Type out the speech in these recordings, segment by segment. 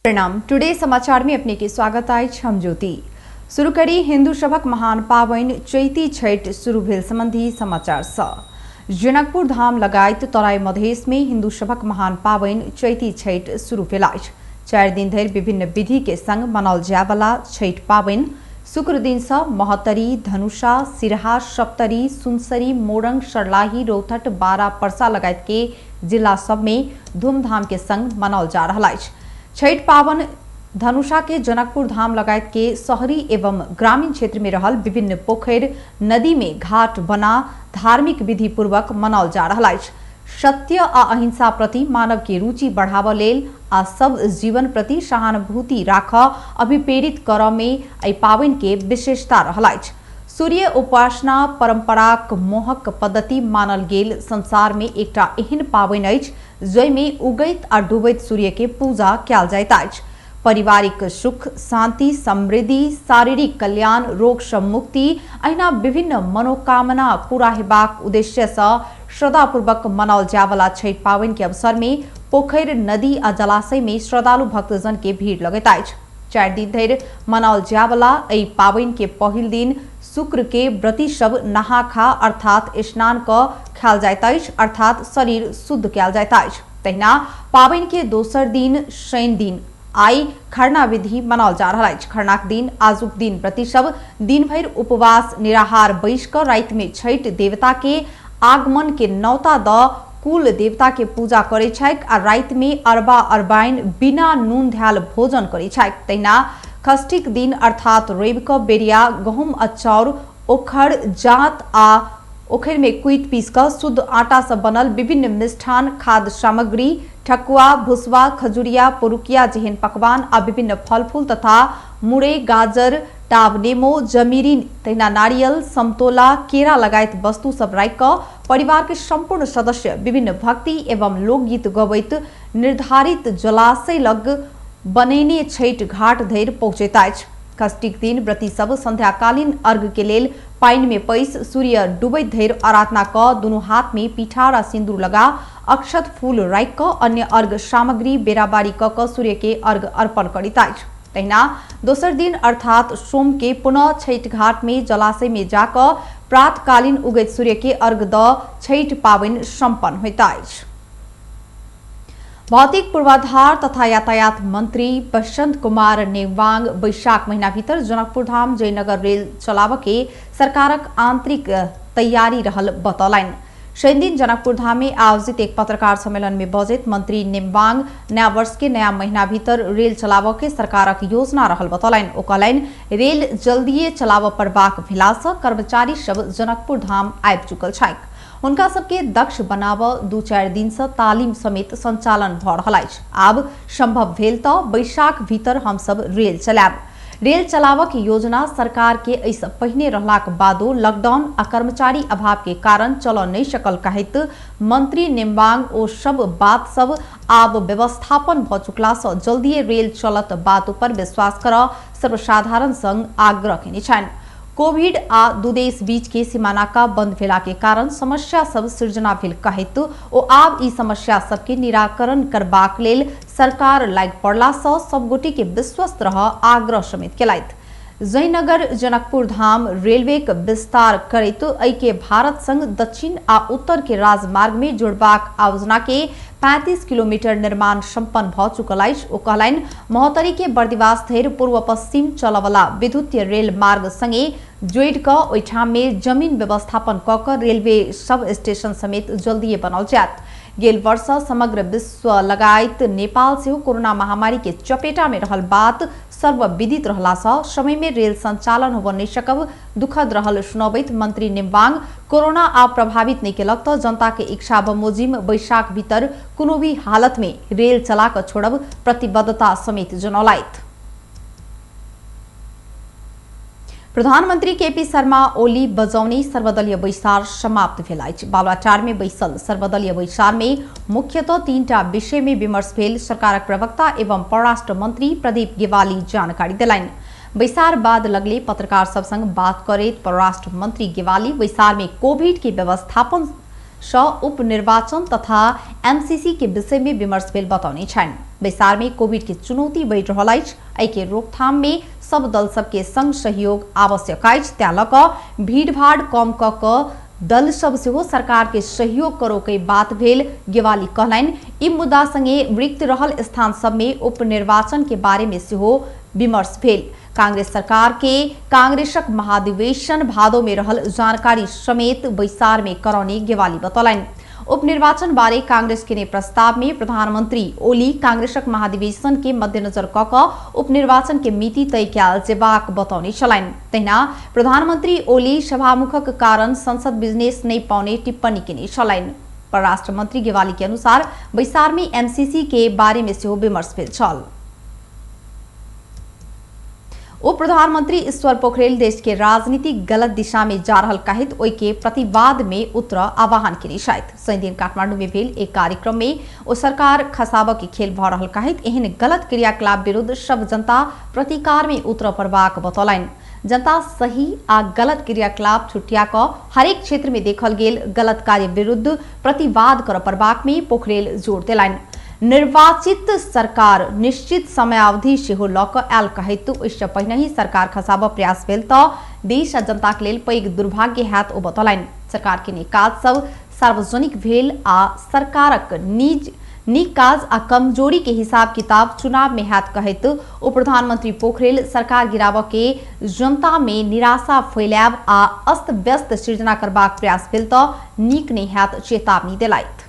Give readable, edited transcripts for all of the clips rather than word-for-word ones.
प्रणाम। टुडे समाचार में अपने के स्वागत अछि। हम ज्योति। शुरू करी हिंदू सभक महान पाबनि चैती छठि शुरू भेल संबंधी समाचार सँ। जनकपुर धाम लगायत तराई मधेश में हिंदू सभक महान पाबनि चैती छठि शुरू भेल अछि। 4 दिन धरि विभिन्न विधि के संग मनाओल जायवला छठि पाबनि शुक्र दिन सँ महोत्तरी, धनुषा, सिरहा, सप्तरी, सुनसरी, मोरंग, सर्लाही, रौतहट, बारा, परसा लगायत के जिला सब में धूमधाम के संग मनाओल जा रहल अछि। छठि पावन धनुषा के जनकपुर धाम लगायत के शहरी एवं ग्रामीण क्षेत्र में रहल विभिन्न पोखरि, नदी में घाट बना धार्मिक विधि पूर्वक मनाओल जा रहल अछि। सत्य आ अहिंसा प्रति मानव के रुचि बढ़ाबऽ लेल आ सब जीवन प्रति सहानुभूति राखऽ अभिप्रेरित करऽ में एहि पाबनि के विशेषता रहल अछि। सूर्य उपासना परंपराक मोहक पद्धति मानल गेल संसार में एकटा एहन पाबनि अछि जाहिमे उगैत आ डूबैत सूर्य के पूजा कयल जाइत अछि। पारिवारिक सुख, शांति, समृद्धि, शारीरिक कल्याण, रोग सँ मुक्ति अहिना विभिन्न मनोकामना पूरा हेबाक उद्देश्य सँ श्रद्धापूर्वक मनाओल जायवला छठि पाबनि के अवसर में पोखरि, नदी आ जलाशय में श्रद्धालु भक्तजन के भीड़ लगैत अछि। 4 दिन धरि मनाओल जायवला एहि पाबनि के पहिल दिन शुक्र के व्रती सब नहा खा अर्थात स्नान क खायल जाइत अछि, अर्थात शरीर शुद्ध कयल जाइत अछि। तहिना पाबनि के दोसर दिन शनि दिन आई खरना विधि मनाओल जा रहल अछि। खरनाक दिन आजुक दिन व्रती सब दिन भरि उपवास निराहार बैस क राति में छठि देवता के आगमन के नौता द कुल देवता के पूजा करे छैक आ राति में अरबा अरबाइन बिना नून धयल भोजन करे छैक। तहिना षष्ठीक दिन अर्थात रवि क बेरिया गहूम आ चाउर ओखर जात आ ओखर में कुटि पीस क शुद्ध आटा से बनल विभिन्न मिष्ठान खाद्य सामग्री ठकुआ, भुसवा, खजुरिया, पुरुकिया जेहन पकवान आ विभिन्न फल फूल तथा मुरई, गाजर, टाब नेमो, जमीरी, तहिना नारियल, समतोला, केरा लगायत वस्तु सब राखि क परिवार के संपूर्ण सदस्य विभिन्न भक्ति एवं लोकगीत गबैत निर्धारित जलाशय लग बनेने छठि घाट धरि पहुँचैत अछि। षष्ठीक दिन व्रती सब संध्याकालीन अर्घ के लेल पानि में पैस सूर्य डूबैत धरि आराधना क दुनू हाथ में पिठार आ सिंदूर लगा अक्षत फूल राखि क अन्य अर्घ सामग्री बेराबारी क क सूर्य के अर्घ अर्पण करैत अछि। तहिना दोसर दिन अर्थात सोम के पुनः छठि घाट में जलाशय में जाकऽ प्रातकालीन उगैत सूर्य के अर्घ द छठि पाबनि संपन्न होइत अछि। भौतिक पूर्वाधार तथा यातायात मंत्री बसंत कुमार नेवांग बैशाख महीना भीतर जनकपुर धाम जयनगर रेल चलाबऽ के सरकारक आंतरिक तैयारी रहल बतौलनि। शनिदिन जनकपुर धाम में आयोजित एक पत्रकार सम्मेलन में बजैत मंत्री नेमवांग नया वर्ष के नया महीना भीतर रेल चलाबऽ के सरकारक योजना रहल बतौलनि। ओ कहलनि रेल जल्दिए चलाबऽ पड़बाक भेलासँ कर्मचारी सब जनकपुर धाम आबि चुकल छैक। हुनका सबके दक्ष बनाबऽ 2-4 दिन से तालीम समेत संचालन भऽ रहल अछि। आब संभव भेल तऽ बैशाख भीतर हमसब रेल चलायब। रेल चलाबक योजना सरकार के एहिसँ पहिने रहलाक बादो लॉकडाउन आ कर्मचारी अभाव के कारण चलऽ नहि सकल कहैत मंत्री नेमवांग ओ सब बात सब आब व्यवस्थापन भऽ चुकलासँ जल्दिए रेल चलत बात ऊपर विश्वास करऽ सर्वसाधारण संग आग्रह केने छनि। कोविड आ दू देश बीच के सीमानाका बंद भेला के कारण समस्या सब सृजना भेल कहैत ओ आब ई समस्या सबके निराकरण करबाक लेल सरकार लागि पड़ला सँ सबगोटे के विश्वस्त रह आग्रह समेत केलथि। जयनगर जनकपुर धाम रेलवे के विस्तार करैत एहि के भारत संग दक्षिण आ उत्तर के राजमार्ग में जोड़बाक आयोजना के 35 किलोमीटर निर्माण संपन्न भ चुकल अछि। ओ कहलनि महोत्तरी के बर्दिवास धरि पूर्व पश्चिम चलऽवला विद्युतीय रेल मार्ग संगे जोड़ि कऽ ओहिठाम में जमीन व्यवस्थापन कऽ कऽ रेलवे सब स्टेशन समेत जल्दिए बनाओल जायत। गेल वर्ष समग्र विश्व लगायत नेपाल सेहो कोरोना महामारी के चपेटा में रहल बात सर्वविदित रहलासँ समय में रेल संचालन होबऽ नहि सकब दुखद रहल सुनबैत मंत्री नेमवांग कोरोना आ प्रभावित नहि केलक तऽ जनता के इच्छा बमोजिम बैशाख भीतर कोनो भी हालत में रेल चला कऽ छोड़ब प्रतिबद्धता समेत जनौलथि। प्रधानमंत्री केपी शर्मा ओली बजौनी सर्वदलीय बैसार समाप्त भेल अछि। बालुवाटार में बैसल सर्वदलीय बैसार में मुख्यतः 3टा विषय में विमर्श भेल सरकारक प्रवक्ता एवं परराष्ट्र मंत्री प्रदीप गेवाली जानकारी देलनि। बैसार बाद लगले पत्रकार सब संग बात करैत परराष्ट्र मंत्री गेवाली बैसार में कोविड के व्यवस्थापन सँ उपनिर्वाचन तथा एमसीसी के विषय में विमर्श भेल बतौने छनि। बैसार में कोविड के चुनौती बढ़ि रहल अछि, एहि के रोकथाम में सब दल सबके संग सहयोग आवश्यक अछि। तैं लऽ कऽ भीड़भाड़ कम कऽ कऽ दल सब सेहो सरकार के सहयोग करो के बात भेल गेवाली कहलनि। ई मुद्दा संगे रिक्त रहल स्थान सब में उपनिर्वाचन के बारे में सेहो विमर्श भेल। कांग्रेस सरकार के कांग्रेसक महाधिवेशन भादो में रहल जानकारी समेत बैसार में करौने गेवाली बतौलनि। उपनिर्वाचन बारे कांग्रेस के प्रस्ताव में प्रधानमंत्री ओली कांग्रेसक महाधिवेशन के मद्देनजर कऽ कऽ उपनिर्वाचन के मिति तय कयल जेबाक बतौने छलनि। तहिना प्रधानमंत्री ओली सभामुखक कारण संसद बिजनेस नहि पाउने टिप्पणी केने छलनि। परराष्ट्र मंत्री गेवाली के अनुसार बैसार में एमसीसी के बारे में सेहो विमर्श भेल छल। उप प्रधानमंत्री ईश्वर पोखरेल देश के राजनीति गलत दिशा में जा रहल कहैत ओहि के प्रतिवाद में उतर आह्वान केने छथि। शनिदिन काठमांडू में भेल एक कार्यक्रम में ओ सरकार खसाबऽ के खेल भऽ रहल कहैत एहन गलत क्रियाकलाप विरुद्ध सब जनता प्रतिकार में उतर पड़बाक बतौलनि। जनता सही आ गलत क्रियाकलाप छुटिया कऽ हरेक क्षेत्र में देखल गेल गलत कार्य विरुद्ध प्रतिवाद करऽ पड़बाक में पोखरेल जोर देलनि। निर्वाचित सरकार निश्चित समयावधि सेहो लऽ कऽ आयल कहैत ओहिसँ पहिनहि सरकार खसाबऽ प्रयास भेल तऽ देश आ जनताक लेल पैघ दुर्भाग्य हैत ओ बतौलनि। सरकार के नीक काज सब सार्वजनिक भेल आ सरकारक नीक काज आ कमजोरी के हिसाब किताब चुनाव में हैत कहैत उप प्रधानमंत्री पोखरेल सरकार गिराबऽ के जनता में निराशा फैलायब आ अस्त व्यस्त सृजना करबाक प्रयास भेल तऽ नीक नहि हैत चेतावनी देलथि।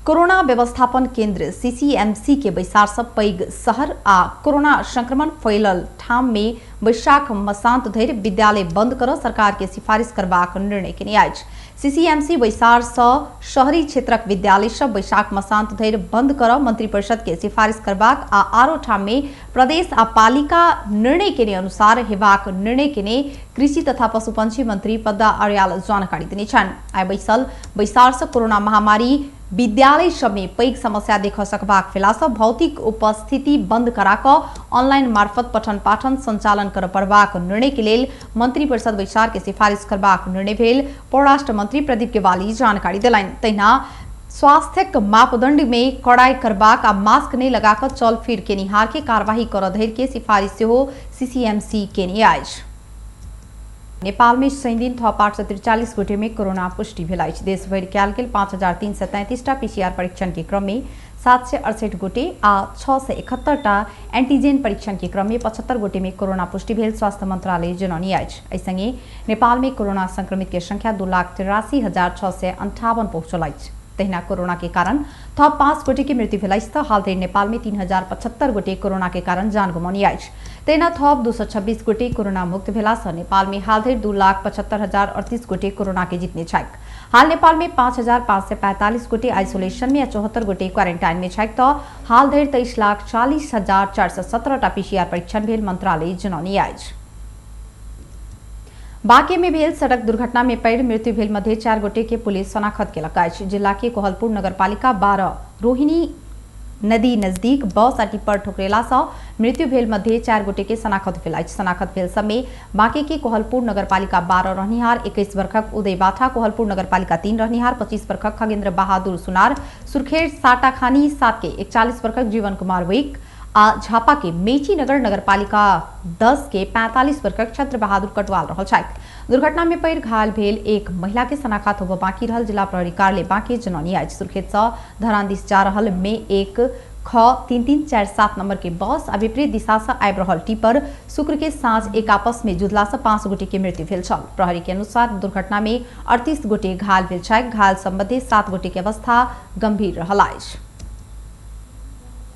कोरोना व्यवस्थापन केंद्र सीसीएमसी के बैसार से पैघ शहर आ कोरोना संक्रमण फैलल ठाम में वैशाख मसांत धरि विद्यालय बंद कर सरकार के सिफारिश करबाक निर्णय केने अछि। सीसीएमसी बैसार से शहरी क्षेत्रक विद्यालय सब वैशाख मसांत धरि बंद कर मंत्रिपरिषद के सिफारिश करबाक आ आरो ठाम में प्रदेश आ पालिका निर्णय केने अनुसार हेबाक निर्णय केने कृषि तथा पशुपक्षी मंत्री पद्मा अर्याल जानकारी देने छनि। आइ बैसल बैसार से कोरोना महामारी विद्यालय सब में पैघ समस्या देख सकबाक भेला से भौतिक उपस्थिति बंद करा कऽ ऑनलाइन मार्फत पठन पाठन संचालन कर पड़बाक निर्णय के लेल मंत्रिपरिषद बैसार के सिफारिश करबाक निर्णय भेल परराष्ट्र मंत्री प्रदीप गेवाली जानकारी देलनि। तहिना स्वास्थ्यक मापदंड में कड़ाई करबाक आ मास्क नहि लगा कऽ चल फिर केनिहार के कार्यवाही करऽ धरि के सिफारिश सेहो सीसीएमसी केने अछि। नेपाल में शनिदिन थप 843 गोटे में कोरोना पुष्टि भेल अछि। देशभरि कयल गेल 5333 टा पीसीआर परीक्षण के क्रम में 768 गोटे आ 671 टा एंटीजेन परीक्षण के क्रम में 75 गोटे में कोरोना पुष्टि भेल स्वास्थ्य मंत्रालय जनौने अछि। एहि संगे नेपाल में कोरोना संक्रमित के संख्या 2,83,658 पहुंचल अछि। तहिना कोरोना के कारण थप 5 गोटे के मृत्यु भेल अछि तऽ हाल धरि नेपाल में 3075 गोटे कोरोना के कारण जान गमौने अछि। तहिना थप 226 गोटे कोरोना मुक्त भेला सँ नेपाल में हाल धरि 2,75,038 गोटे कोरोना के जीतने छथि। हाल नेपाल में 5,545 गोटे आइसोलेशन में आ 74 गोटे क्वारेंटाइन में छथि तऽ हाल धरि 23,40,417 टा पीसीआर परीक्षण भेल मंत्रालय जनौने अछि। बांके में भेल सड़क दुर्घटना में पड़ि मृत्यु भेल मध्य 4 गोटे के पुलिस शनाखत केलक अछि। जिला के कोहलपुर नगरपालिका 12 रोहिणी नदी नजदीक बस आ टिप्पर ठोकरेला सँ मृत्यु भेल मध्य 4 गोटे के शनाखत भेल अछि। शनाखत भेल सब में बांके के कोहलपुर नगरपालिका 12 रहनिहार 21 वर्षक उदय बाठा, कोहलपुर नगरपालिका 3 रहनिहार 25 वर्षक खगेंद्र बहादुर सुनार, सुरखेर साटाखानी 7 के 41 वर्षक जीवन कुमार वैक आ झापा के मेचीनगर नगरपालिका 10 के 45 वर्षक छत्र बहादुर कटवाल रहल छथि। दुर्घटना में पड़ि घायल भेल एक महिला के शनाखत होबऽ बाकी रहल जिला प्रहरी कार्यालय बांके जनौने अछि। सुर्खेत सँ धरान दिस जा रहल मे 1 ख 3 3 4 7 नंबर के बस आ विपरीत दिशा से आबि रहल टिपर शुक्र के साँझ एक आपस में जुधला से 5 गोटे के मृत्यु भेल छल। प्रहरी के अनुसार दुर्घटना में 38 गोटे घायल भेल छथि। घायल सब मध्य 7 गोटे के अवस्था गंभीर रहल अछि।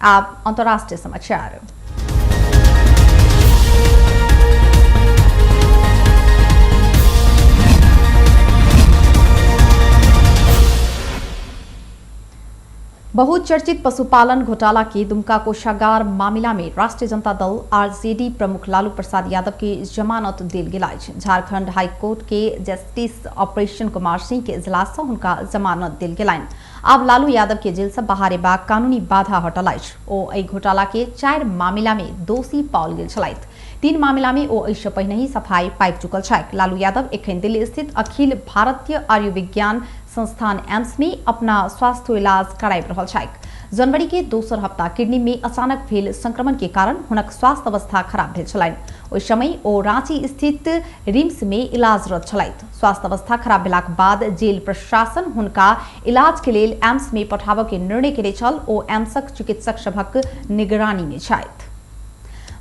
आप अंतर्राष्ट्रीय समाचार। बहुचर्चित पशुपालन घोटाला के दुमका कोषागार मामला में राष्ट्रीय जनता दल आरजेडी प्रमुख लालू प्रसाद यादव के जमानत देल गेल अछि। झारखंड हाईकोर्ट के जस्टिस ऑपरेशन कुमार सिंह के इजलास से हुनका जमानत देल गेलनि। आब लालू यादव के जेल से बाहर एबाक कानूनी बाधा हटल अछि। ओ एहि घोटाला के 4 मामला में दोषी पाओल गेल छलथि। 3 मामिला में ओ एहिसँ पहिनहि सफाई पाबि चुकल छथि। लालू यादव एखन दिल्ली स्थित अखिल भारतीय आयुर्विज्ञान संस्थान एम्स में अपना स्वास्थ्य इलाज कराबि रहल छथि। जनवरी के दोसर हफ्ता किडनी में अचानक भेल संक्रमण के कारण हुनक स्वास्थ्य अवस्था खराब भेल छलनि। ओहि समय ओ रांची स्थित रिम्स में इलाजरत छलथि। स्वास्थ्य अवस्था खराब भेलाक बाद जेल प्रशासन हुनका इलाज के लेल एम्स में पठाबय के निर्णय केने छल। ओ एम्सक चिकित्सक सभक निगरानी में छथि।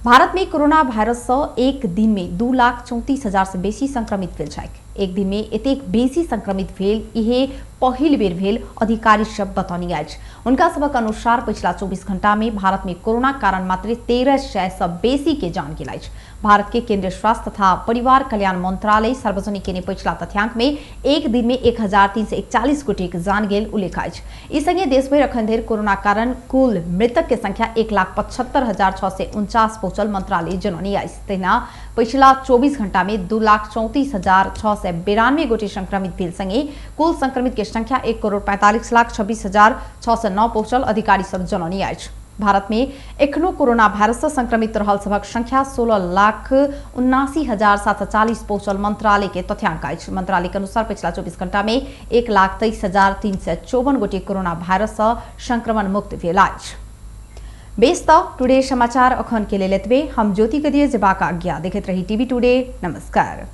भारत में कोरोना वायरस से एक दिन में 2,34,000 से बेसी संक्रमित भेल छथि। एक दिन में एतेक बेसी संक्रमित भेल इहे पहिल बेर भेल अधिकारी सब बतौनी अछि। हुनका सभक अनुसार पिछला 24 घंटा में भारत में कोरोना कारण मात्र 1300 से बेसी के जान गेल अछि। भारत के केंद्रीय स्वास्थ्य तथा परिवार कल्याण मंत्रालय सार्वजनिक केने पिछला तथ्यांक में एक दिन में 1341 गोटे के जान गेल उल्लेख अछि। ई संगे देशभरि अखन धरि कोरोना कारण कुल मृतक के संख्या 1,75,649 पहुंचल मंत्रालय जनौनी अछि। तहिना पिछला 24 घंटा में 2,34,692 गोटे संक्रमित भेल संगे कुल संक्रमित के संख्या 1,45,26,609 पहुंचल अधिकारी सब जनौनी अछि। भारत में एखनो कोरोना वायरस से संक्रमित रहल सभक संख्या 16,79,740 पहुंचल मंत्रालय के तथ्यांक अछि। मंत्रालय के अनुसार पिछला 24 घंटा में 1,23,354 गोटे कोरोना वायरस से संक्रमण मुक्त भेल अछि। बेस त टुडे समाचार अखन के लेल एतबे। हम ज्योति के दिए जेबाक आज्ञा। देखैत रही टीवी टुडे। नमस्कार।